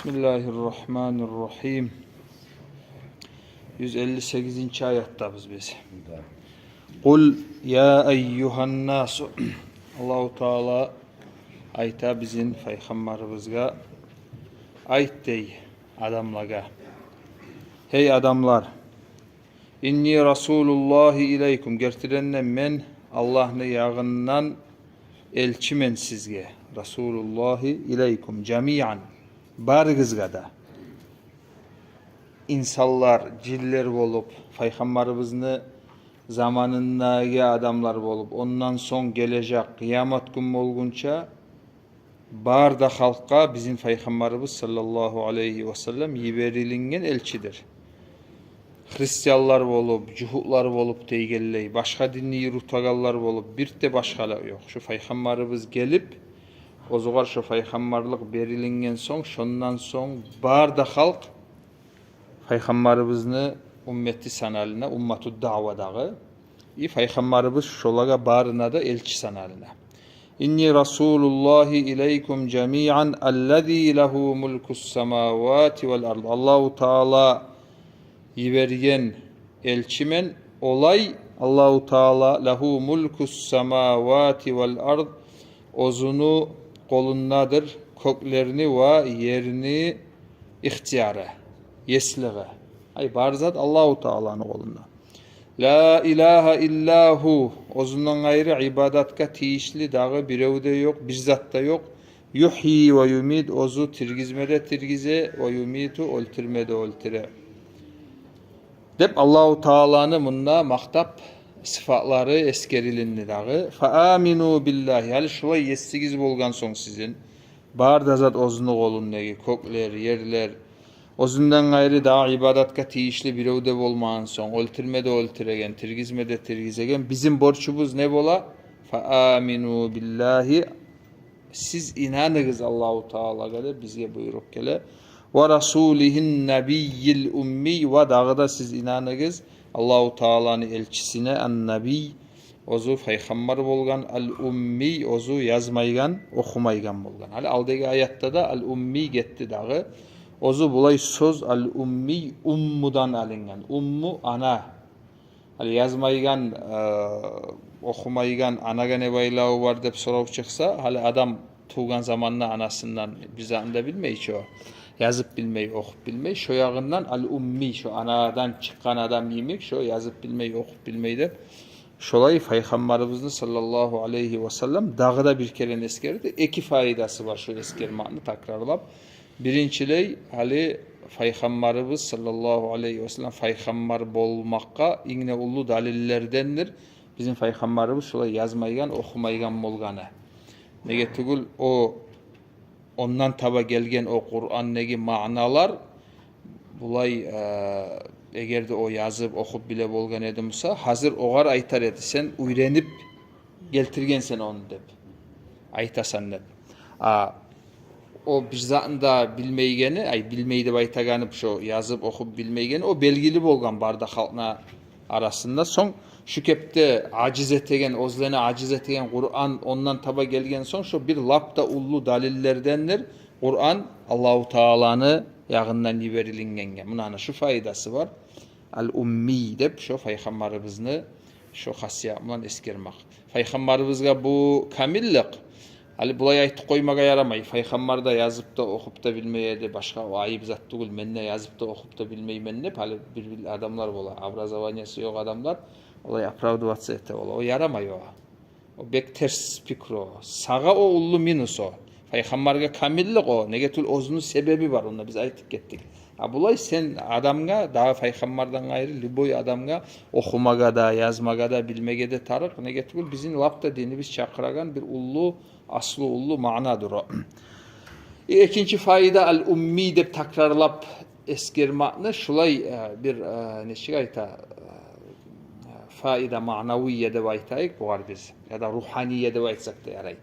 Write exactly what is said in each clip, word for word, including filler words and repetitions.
Бисмиллагьи ррагьмани ррагьим. Юз элли сегизинчи аятдабыз биз. Да. Къул я айюгьан насу. Аллагьу Таала айта бизин пайхаммарыбызгъа: «Айт, — дей, — адамлагъа: гьей адамлар, инни расулуллагьи илайкум, гертиден де мен Аллагьны ягъындан элчимен сизге. Расулуллагьи илайкум жамиан, барыгъызгъа да. Инсанлар, жинлер болуп, пайхаммарыбызны заманындагъы адамлар болуп, ондан сонг гележек къыямат гюн болгъунча, бары да халкъгъа бизин пайхаммарыбыз саллаллагьу алайгьи васаллам йиберилинген элчидир. Христианлар болуп, жугьутлар болуп дегенлей, башгъа динни юрютегенлер болуп, бир де башгъалыкъ ёкъ. Шо пайхаммарыбыз гелип, оьзюгер шо пайхаммарлыкъ берилинген сонг, шондан сонг бары да халкъ пайхаммарыбызны уммети саналына, уммату даъва дагъы. И пайхаммарыбыз шолагъа барына да элчи саналына. Инни расулуллагьи илайкум жамиан, аллази лагьу мулкус самавати вал ард». Аллагьу Таала йиберген элчимен, олай Аллагьу Таала, лагьу мулкус самавати вал ард, оьзюню къолундадыр кёклени ва ерни ихтияры, еслиги. Ай, бары зат Аллагьу Тааланы къолунда. Ла илагьа илла гьу, оьзюнден къайры ибадатгъа тийишли дагъы бирев де ёкъ, бир зат да ёкъ. Юхьйи ва юмит, оьзю тиргизме де тиргизе, ва юмиту, оьлтюрме де оьлтюре. Деп Аллагьу Тааланы мунда макътап, сыфатлары эсгерилинди дагъы. Фа амину биллагьи, гьали шулай есигиз болгъан сонг сизин, бары да зат оьзюню къолундагъы, кёклер, ерлер, оьзюнден къайры дагъы ибадатгъа тийишли бирев де болмагъан сонг, оьлтюрме де оьлтюреген, тиргизме де тиргизеген, бизин борчубуз не бола? Фа амину биллагьи, сиз инаныгъыз Аллагьу Таалагъа деп бизге буйрукъ геле. Ва расулигьин набиййил уммий, ва дагъы да сиз инаныгъыз Аллагьу Тааланы элчисине, ан-набий, оьзю пайхаммар болгъан, ал-уммий, оьзю язмайгъан, охумайгъан болгъан. Гьали алдагъы аятда да ал-уммий гетди дагъы. Оьзю булай сёз ал-уммий уммудан алынгъан. Умму — ана. Гьали язмайгъан, э, охумайгъан анагъа не байлаву бар деп сорав чыкъса, гьали адам тувгъан заманда анасындан бир затын да билмей чи о. Язып билмей, охуп билмей. Шо ягъындан ал-уммий, шо анадан чыкъгъан адам йимик, шо язып билмей, охуп билмей деп. Шолай пайхаммарыбызны саллаллагьу алайгьи васаллам дагъы да бир керен эсгерди. Эки пайдасы бар шо эсгермекни такрарлап. Биринчилей, гьали пайхаммарыбыз саллаллагьу алайгьи васаллам пайхаммар болмакъгъа инг де уллу далиллердендир бизин пайхаммарыбыз шолай язмайгъан, охумайгъан болгъаны. Неге тюгюл о, ондан таба гелген о Къурандагъы маъналар, булай, э, эгер де о язып, охуп биле болгъан эди буса, гьазир огъар айтар эди: «Сен уьйренип гелтиргенсен ону», — деп айтасан деп. А о бир затын да билмейгени, ай, билмей деп айтагъаны, шо язып, охуп билмейгени, о белгили болгъан бары да халкъны арасында. Сонг шу кепде ажиз этеген, оьзлени ажиз этеген Къуран ондан таба гелген сонг, шо бир лап да уллу далиллердендир Къуран Аллагьу Тааланы ягъындан йиберилингенге. Муна ана шу пайдасы бар. Ал-уммий деп шо пайхаммарыбызны шо хасият булан эсгермек. Пайхаммарыбызгъа бу камиллик. Гьали булай айтып къоймагъа ярамай: пайхаммар да язып да, охуп да билмей эди, башгъа, о айып зат тюгюл, мен де язып да, охуп да билмеймен деп. Гьали бир-бир адамлар бола, образованиясы ёкъ адамлар, олай оправдываться эте бола. О ярамай огъар. О бек терс пикру. Сагъа о уллу минус о. Пайхаммаргъа камиллик о. Неге тюгюл, оьзюню себеби бар, онда биз айтып гетдик. А булай сен адамгъа, дагъы пайхаммардан къайры, любой адамгъа охумагъа да, язмагъа да, билмеге де тарыкъ. Неге тюгюл, бизин лап да динибиз чакъырагъан бир уллу, аслу уллу маънадыр о. Э, экинчи пайда, ал-уммий деп такрарлап эсгермекни, шулай, э, бир, э, нечик айта, э, фаида маънавия деп айтайыкъ бугъар биз, яда рухания деп айтсакъ да ярай.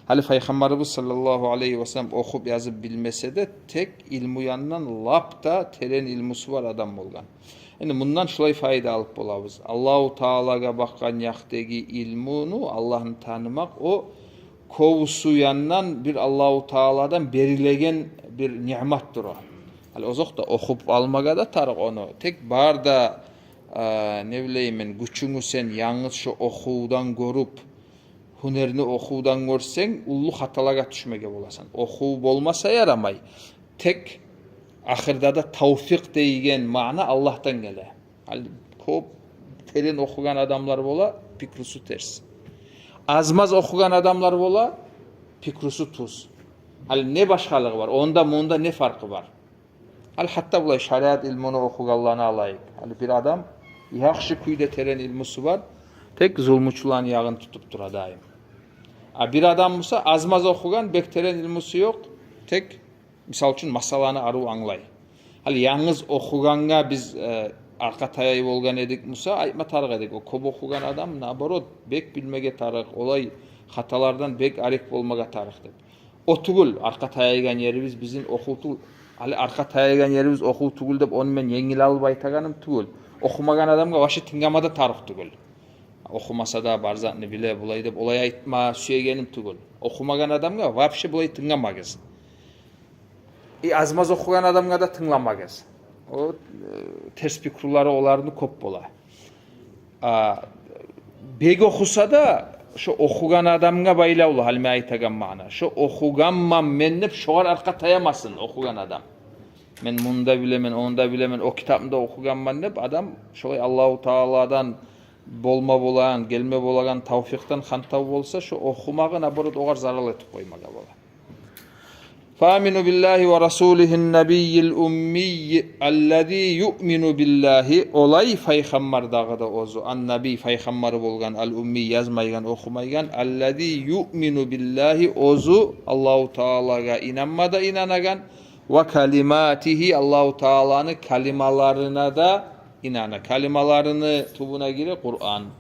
Гьали пайхаммарыбыз саллаллагьу алайгьи васаллам охуп, язып билмесе де, тек илму янындан лап да терен илмусу бар адам болгъан. Энди мундан шулай пайда алып болабыз: Аллагьу Таалагъа бакъгъан якъдагъы илмуну, Аллагьны танымакъ, о кёбюсю яндан бир Аллагьу Тааладан берилеген бир ниъматдыр о. Гьали озокъда, охуп алмагъа да тарыкъ ону. Тек бар да, э, не билейим мен, гючюнгню сен янгыз шо охувдан гёрюп, гьюнерни охувдан гёрсенг, уллу хаталагъа тюшмеге боласан. Охув болмаса ярамай. Тек ахырда да тавфикъ дейген маъна Аллагьдан геле. Гьали кёп терен охугъан адамлар бола, пикрусу терс. Аз-маз охугъан адамлар бола, пикрусу тюз. Гьали не башгъалыгъы бар? Онда, мунда не фаркъы бар? Гьали гьатта булай шариат илмуну охугъанланы алайыкъ. Гьали бир адам яхшы кюйде терен илмусу бар, тек зулмучуланы ягъын тутуп тура даим. А бир адам буса аз-маз охугъан, бек терен илмусу ёкъ, тек, мисал учун, масъаланы арив англай. Гьали янгыз охугъангъа биз, э, аркъа таяй болгъан эдик буса, айтма тарыкъ эдик: о кёп охугъан адам, наоборот, бек билмеге тарыкъ, олай хаталардан бек арек болмагъа тарыкъ деп. О тюгюл, аркъа таяйгъан ерибиз бизин охув тюгюл. Гьали аркъа таяйгъан ерибиз охув тюгюл деп, ону мен енгил алып айтагъаным тюгюл. Охумагъан адамгъа вообще тынглама да тарыкъ тюгюл. Охумаса да, бар затны биле, булай деп, олай айтма сюегеним тюгюл. Охумагъан адамгъа вообще булай тынгламагъыз. И аз-маз охугъан адамгъа да тынгламагъыз. О, э, терс пикрулары оланы кёп бола. А, бек охуса да, шо охугъан адамгъа байлавлу, гьали мен айтагъан маъна. Шо охугъанман мен деп шогъар аркъа таямасын охугъан адам. Мен муну да билемен, ону да билемен, о китапны да охугъанман деп адам, шолай Аллагьу Тааладан болма болагъан, гелме болагъан тавфикъдан хантав болса, шо охумагъы, наоборот, огъар зарал этип къоймагъа бола. فآمنوا بالله ورسوله النبي الأمي الذي يؤمن بالله. Олай пайхаммар дагъы да оьзю, ан-набий, пайхаммар болгъан, ал-уммий, язмайгъан, охумайгъан, الذي يؤمن بالله, оьзю Аллагьу Таалагъа инанма да инанагъан, وكلماته, Аллагьу Тааланы калималарына да инана. Калималарыны тюбюне гире Къуран.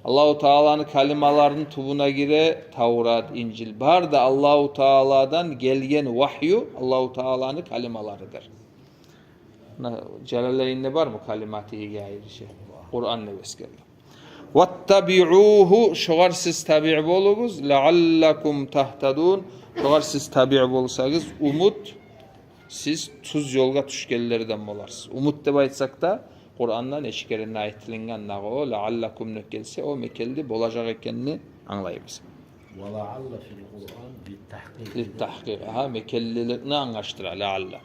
Аллагьу Тааланы калималарыны тюбюне гире Таврат, Инжил. Бары да Аллагьу Тааладан гелген вагью Аллагьу Тааланы калималарыдыр. Муна Жалалайнде бармы калиматигьиге айрыча? Къуран деп эсгериле. واتبعوه, шогъар сиз табиъ болугъуз, لعلكم تهتدون, шогъар сиз табиъ болсагъыз, умут, сиз тюз ёлгъа тюшгенлерден боларсыз. Умут деп айтсакъ да, Къуранда нече керен де айтылынгъан дагъы о, لعلكم деп гелсе, о мекенли болажакъ экенни англайбыз. ولعل في القرآن للتحقيق. للتحقيق. Агьа, мекенлиликни англашдыра, لعل.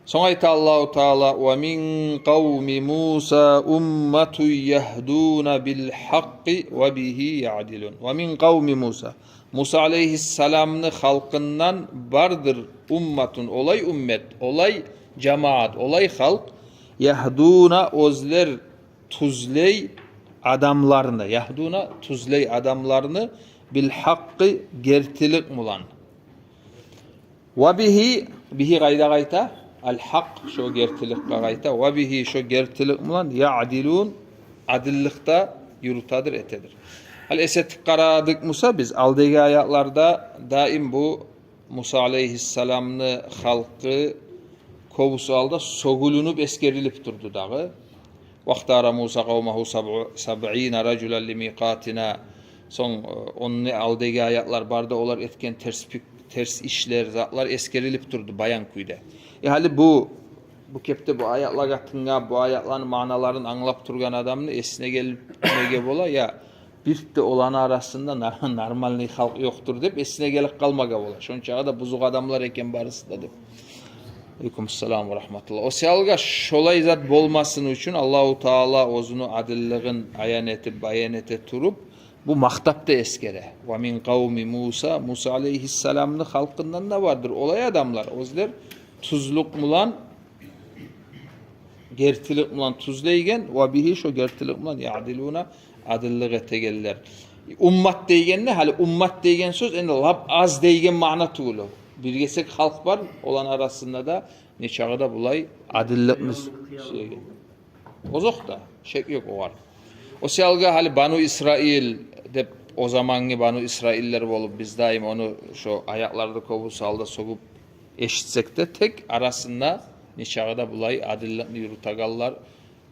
Сонг айта Аллагьу Таала: ومن قوم موسى أمة يهدون بالحق وبه يعدلون. ومن قوم موسى. Муса алейгьиссаламны халкъындан бардыр أمة, олай уммат, олай жамаат, олай халкъ, يهدون, оьзлер тюзлей адамланы, يهدون, тюзлей адамланы, بالحق, гертилик булан. وبه, به къайда къайта? الحق, шо гертиликге къайта. وبه, шо гертилик булан, يعدلون, адилликде юрютедир, этедир. Гьали эс этип къарадыкъ буса биз, алдагъы аятларда даим бу Муса алейгьиссаламны халкъы кёбюсю гьалда сёгюлюнюп эсгерилип турду дагъы. واختار موسى قومه سبع-, سبعين رجلا لميقاتنا. Сонг, э, ону алдагъы аятлар барды, олар этген терс пик-, терс ишлер, затлар эсгерилип турду баян кюйде. Э, гьали бу, бу кепде бу аятлагъа тынглап, бу аятланы маъналарын англап тургъан адамны эсине гелип неге бола, я бир де оланы арасында нар-, нормальный халкъ ёкъдур деп эсине гелип къалмагъа бола. Шончагъы да бузукъ адамлар экен барысы да деп. Алейкум ассалам ва рахматуллагь. О саялгъа шолай зат болмасын учун Аллагьу Таала оьзюню адиллигин аян этип, баян эте туруп, бу макътап да эсгере. ومن قوم موسى, Муса алейгьиссаламны халкъындан да бардыр олай адамлар. Оьзлер тюзлюк булан, гертилик булан тюзлейген, وبه, шо гертилик булан, يعدلون, адиллик этегенлер. Уммат дейгенде, гьали уммат деген сёз энни лап аз дейген маъна тюгюл о. Бир гесек халкъ бар, оланы арасында да нечагъы да булай адилликни сюеген. Озокъда, шек ёкъ огъар. О саялгъа гьали Бану Исраил деп, о замангъы Бану Исраиллер болуп, биз даим ону шо аятларда кёбюсю гьалда сёгюп эшитсек де, тек арасында нечагъы да булай адилликни юрютегенлер,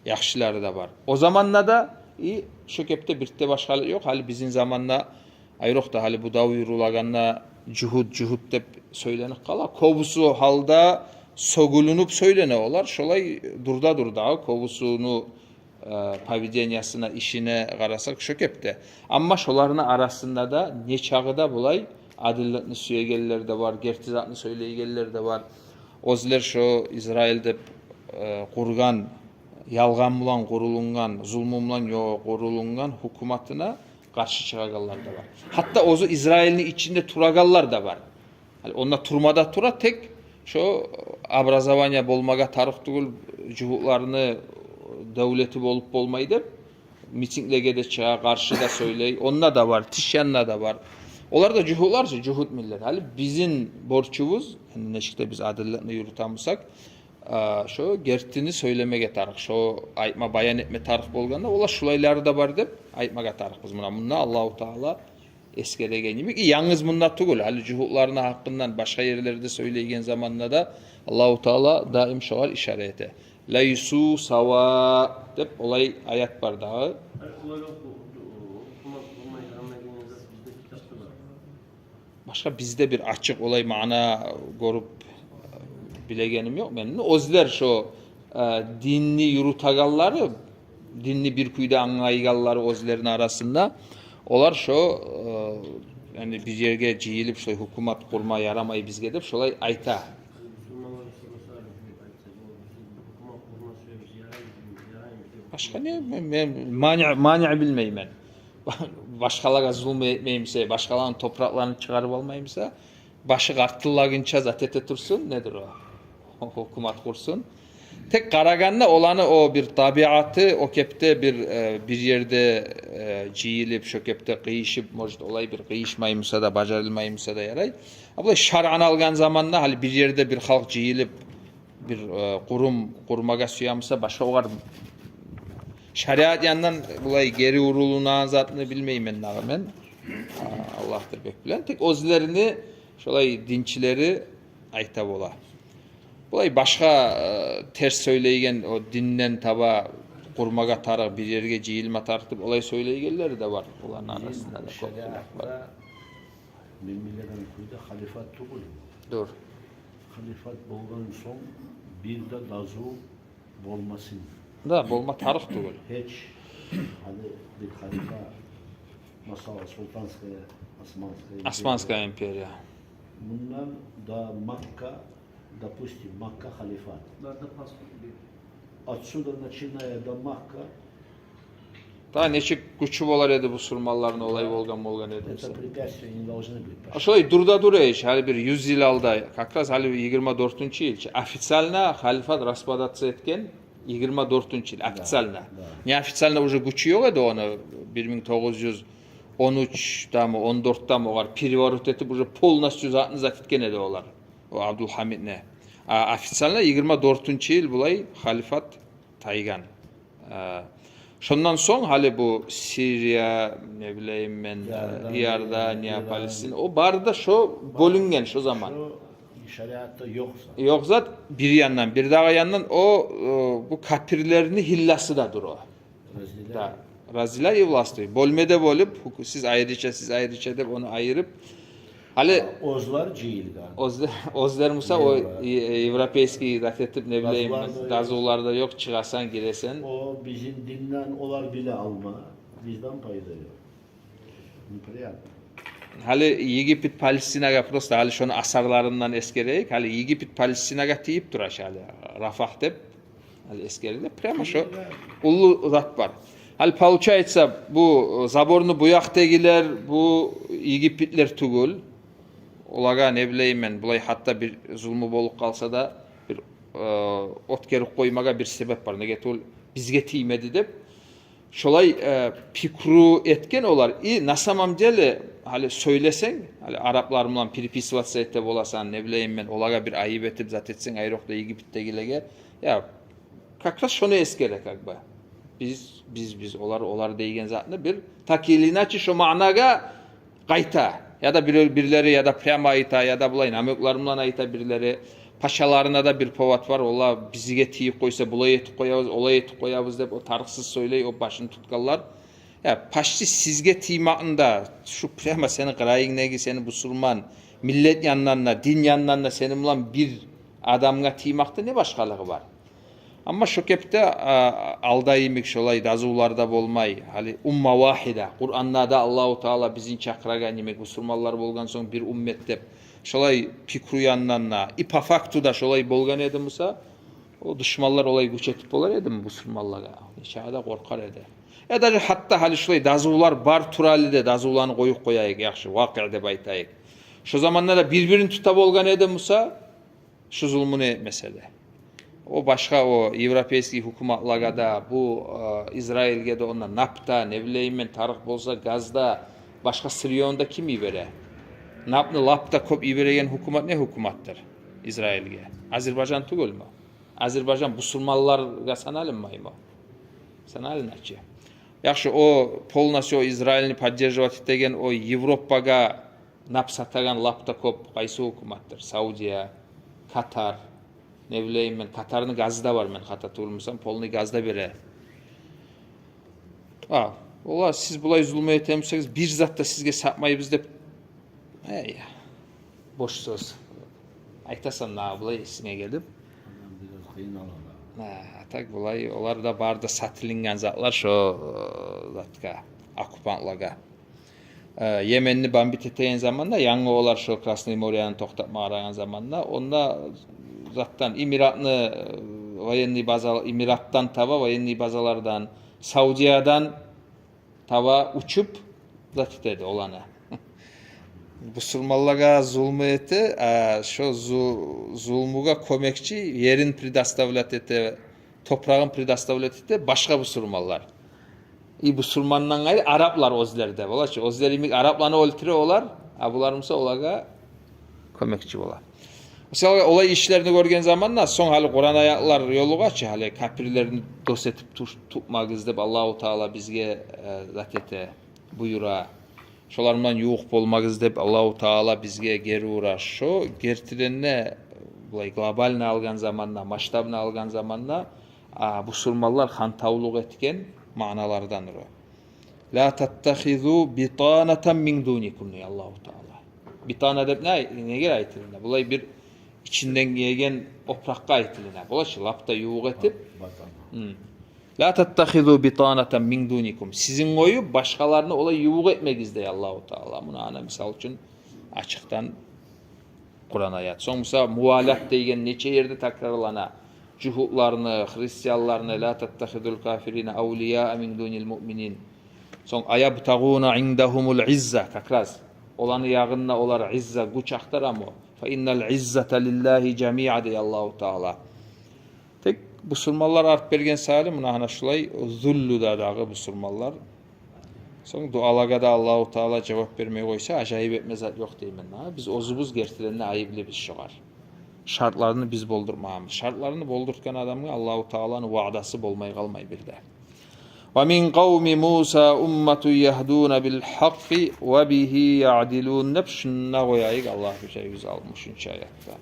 яхшылары да бар. О заманда да, и, шо кепде бир де башгъалыкъ ёкъ. Гьали бизин заманда, айрокъда гьали бу дав юрюлегенде, жугьут, жугьут деп сёйленип къала. Кёбюсю гьалда сёгюлюнюп сёйлене олар. Шолай дурда-дурда, кёбюсюню э, поведениясына, ишине къарасакъ, шо кепде. Амма шоланы арасында да не чагъы да булай адилликни сюегенлер де бар, герти затны сёйлейгенлер де бар. Оьзлер шо Израиль деп, э, къургъан, ялгъан булан къурулунгъан, зулму булан ё-, къурулунгъан гьукуматына къаршы чыгъагъанлар да бар. Гьатта оьзю Израильни ичинде турагъанлар да бар. Гьали онда турма да тура, тек шо образование болмагъа тарыкъ тюгюл, жугьутланы девлети болуп болмай деп, митинглеге де чыгъа, къаршы да сёйлей. Онда да бар, тыш янда да бар. Олар да жугьутлар чы, жугьут миллет. Гьали бизин борчубуз, энни нечик де биз адилликни юрютемисек, а, шо гертини сёйлемеге тарыкъ, шо айтма, баян этме тарыкъ болгъанда, олар шулайлары да бар деп айтмагъа тарыкъбыз. Муна мунда Аллагьу Таала эсгереген йимик. И янгыз мунда тюгюл, гьали жугьутланы гьакъындан башгъа ерлерде сёйлейген заманда да Аллагьу Таала даим шогъар ишара эте. «Лайсу сава» деп олай аят бар дагъы. Башгъа бизде бир ачыкъ олай маъна гёрюп билегеним ёкъ мен. Оьзлер шо, э, динни юрютегенлери, динни бир кюйде англайгъанлары оьзлерини арасында, олар шо, э, яни бир ерге жыйылып, шолай гьукумат къурма ярамай бизге деп шолай айта. Башгъа не, мен, мен мани, мани билмеймен. Башгъалагъа зулму этмеймисе, башгъаланы топуракъларын чыгъарып алмаймыса, башы къартыллагъынча зат эте турсун, недир о? Гьукумат къурсун. Тек къарагъанда оланы о бир табиаты, о кепде бир, э, бир ерде, э, жыйылып, шо кепде къыйышып, может, олай бир къыйышмаймыса да, бажарылмаймыса да ярай. А булай шаръан алгъан заманда, гьали бир ерде бир халкъ жыйылып, бир, э, къурум къурмагъа сюемиса, башгъа огъар шариат яндан булай гери урулунагъан затны билмеймен дагъы мен. А, Аллагьдыр бек билеген. Тек оьзлерини шолай динчилери айта бола. Булай башгъа, э, терс сёйлейген, о динден таба къурмагъа тарыкъ, бир ерге жыйылма тарыкъ деп олай сёйлейгенлери де бар. Буланы арасында да кёп шариатда бар. Мен билеген кюйде халифат тюгюл. Дюр. Халифат болгъан сонг бир де дазу болмасын. Да, болма тарыкъ тюгюл. Гьеч, гьали бир халифа, масала, Султанская, Османская империя. Османская империя. Мундан да Макка, допустим, Макка халифат. Отсюда, начиная до Макка, да нечик гючю болар эди бусурманланы, олай болгъан, болгъан эди. Это препятствие не должны быть. А шолай дюр да дюр эди, гьали бир юз йыл алда, как раз гьали йигирма дёртюнчю йыл чы, официально халифат распадаться этген, йигирма дёртюнчю йыл, да, официально. Да. Неофициально уже гючю ёкъ эди ону, бир минг тогъуз юз он уьч деми, он дёрт деми огъар переворот этип, уже полностью затны зат этген эди олар. О Абдулгьамидни. А официально йигирма дёртюнчю йыл булай халифат тайгъан. Э, шондан сонг гьали бу Сирия, не билейим мен, э, Иордания, Палестина, о бары да шо бёлюнген шо заман. Шо шариатда ёкъ зат. Ёкъ зат бир яндан, бир дагъы яндан о, э, бу капирлени гьилласы да дюр о. Да. Разделяй и властвуй. Бёлме де бёлюп, гьуку-, сиз айрыча, сиз айрыча деп ону айырып, гьали оьзлер жыйылгъан. Оьзлер, оьзлер буса о е-, европейский зат этип, не билейим, дазулар да ёкъ, чыгъасан, гиресен. О бизин динден олар биле алма, бизден пайда ёкъ. Неприятно. Гьали Египет Палестинагъа, просто гьали шону асарларындан эсгерейик. Гьали Египет Палестинагъа тийип тура шу гьали, Рафах деп. Гьали эсгериле, прямо шо уллу зат бар. Гьали получается, бу, э, заборну бу якъдагъылар, бу египетлер тюгюл. Олагъа, не билейим мен, булай гьатта бир зулму болуп къалса да, бир, э, оьтгерип къоймагъа бир себеп бар. Неге тюгюл, бизге тиймеди деп. Шолай, э, пикру этген олар. И на самом деле, гьали сёйлесенг, гьали араблар булан переписываться эте боласан, не билейим мен, олагъа бир айып этип зат этсенг, айрокъда Египетдегилеге. Я, как раз шону эсгере, как бы. Биз, биз, биз, олар, олар дейген затны бир, так или иначе, шо маънагъа къайта. Я да бир-, бирлери я да прямо айта, я да булай намёклар булан айта бирлери. Пашаларына да бир повод бар. Олар бизге тийип къойса, булай этип къоябыз, олай этип къоябыз деп, о тарыкъсыз сёйлей, о башын тутгъанлар. Я, почти сизге тиймекни де, шу прямо сени къырыйынгдагъы, сени бусурман, Миллет янындан да, дин янындан да сени булан бир адамгъа тиймекде не башгъалыгъы бар? Амма шо кепде, а, алда йимик шолай дазулар да болмай, гьали умма вагьида, Къуранда да Аллагьу Таала бизин чакъырагъан йимик, бусурманлар болгъан сонг бир уммат деп, шолай пикру янындан да, и по факту да шолай болгъан эди буса, о душманлар олай гюч этип болар эдими бусурманлагъа? Нечакъы да къоркъар эди. Я даже гьатта гьали шулай дазулар бар туралы да, дазуланы къоюп къояйыкъ, яхшы, вакъиъ деп айтайыкъ. Шо заманда да бир-бирин тута болгъан эди буса, шу зулмуну этмесе де. О башгъа, о европейский гьукуматлагъа да, бу, э, Израильге де, онда нап да, не билейим мен, тарыкъ болса, газ да, башгъа сырьёну да ким йибере? Напны лап да кёп йибереген гьукумат не гьукуматдыр Израильге? Азербайжан тюгюлмю? Азербайжан бусурманлагъа саналынмаймы? Саналына чы. Яхшы, о полностью Израильни поддерживать этеген, о Европагъа нап сатагъан лап да кёп къайсы гьукуматдыр? Саудия, Катар, не билейим мен, Катарны газы да бар, мен хата тюгюл бусам, полный газ да бере. А, олар, сиз булай зулму этемисегиз, бир зат да сизге сатмайбыз деп, эй, бош сёз. Айтасан, на, булай эсинге гелип. Адам бираз къыйналар. Гьа, а так булай, олар да бары да сатылынгъан затлар шо, э, затгъа, оккупантлагъа. Э, Йеменни бомбить этеген заманда, янгы олар шо Красный мореяны токътатма къарагъан заманда, онда затдан, Эмиратны, э, военный база, Эмиратдан таба военный базалардан, Саудиядан таба учуп зат этеди оланы. Бусурманлагъа зулму эте, а шо зу-, зулмугъа кёмекчи, ерин предоставлять эте, топурагъын предоставлять эте башгъа бусурманлар. И бусурмандан къайры араплар оьзлер де, бола чы, оьзлер йимик арапланы оьлтюре олар, а булар буса олагъа кёмекчи бола. Мисалгъа, олай ишлерин гёрген заманда, сонг гьали Къуран аятлар ёлугъа чы, гьали капирлени дос этип тур-, тутмагъыз деп Аллагьу Таала бизге, э, зат эте, буюра. Шолар булан ювукъ болмагъыз деп Аллагьу Таала бизге гери ура. Шо гертиден де, булай глобально алгъан заманда, масштабно алгъан заманда, а, бусурманлар хантавлукъ этген маъналардан ура. «Ла таттахизу битанатан мин дуникум», дей Аллагьу Таала. Битана деп не, неге айтылына? Булай бир ичинден гелген опуракъгъа айтылына. Бола чы, лап да ювукъ этип. Батан. Гьм. «Ла таттахизу битанатан мин дуникум». Сизин къоюп, башгъаланы олай ювукъ этмегиз, дей Аллагьу Таала. Муна, ана, мисал учун, ачыкъдан Къуран аят. Сонг буса мувалат деген нече ерде такрарлана. Жугьутланы, христианланы, «Ла таттахизул кафирина авлияа мин дунил муъминин». Сонг «аябтагъуна индагьумул изза», как раз. Оланы ягъында олар изза, гюч ахтарамы? «Фа иннал иззата лиллагьи жамиа», дей Аллагьу Таала. Тек бусурманлар арт берген сайын, муна, гьана шулай зуллуда дагъы бусурманлар. Сонг дуалагъа да Аллагьу Таала жавап бермей къойса, ажайып этме зат ёкъ деймен. Гьа, биз оьзюбюз гертилеринде айыплыбыз шогъар. Шартларын биз болдуртмагъанбыз. Шартларын болдуртгъан адамгъа Аллагьу Тааланы ваъдасы болмай къалмай бир де. «Ва мин къавми Муса умматун ягьдуна бил гьакъкъи ва бигьи яъдилун», деп шунда къояйыкъ, Аллагь бир жай юз алтмышынчы аятда.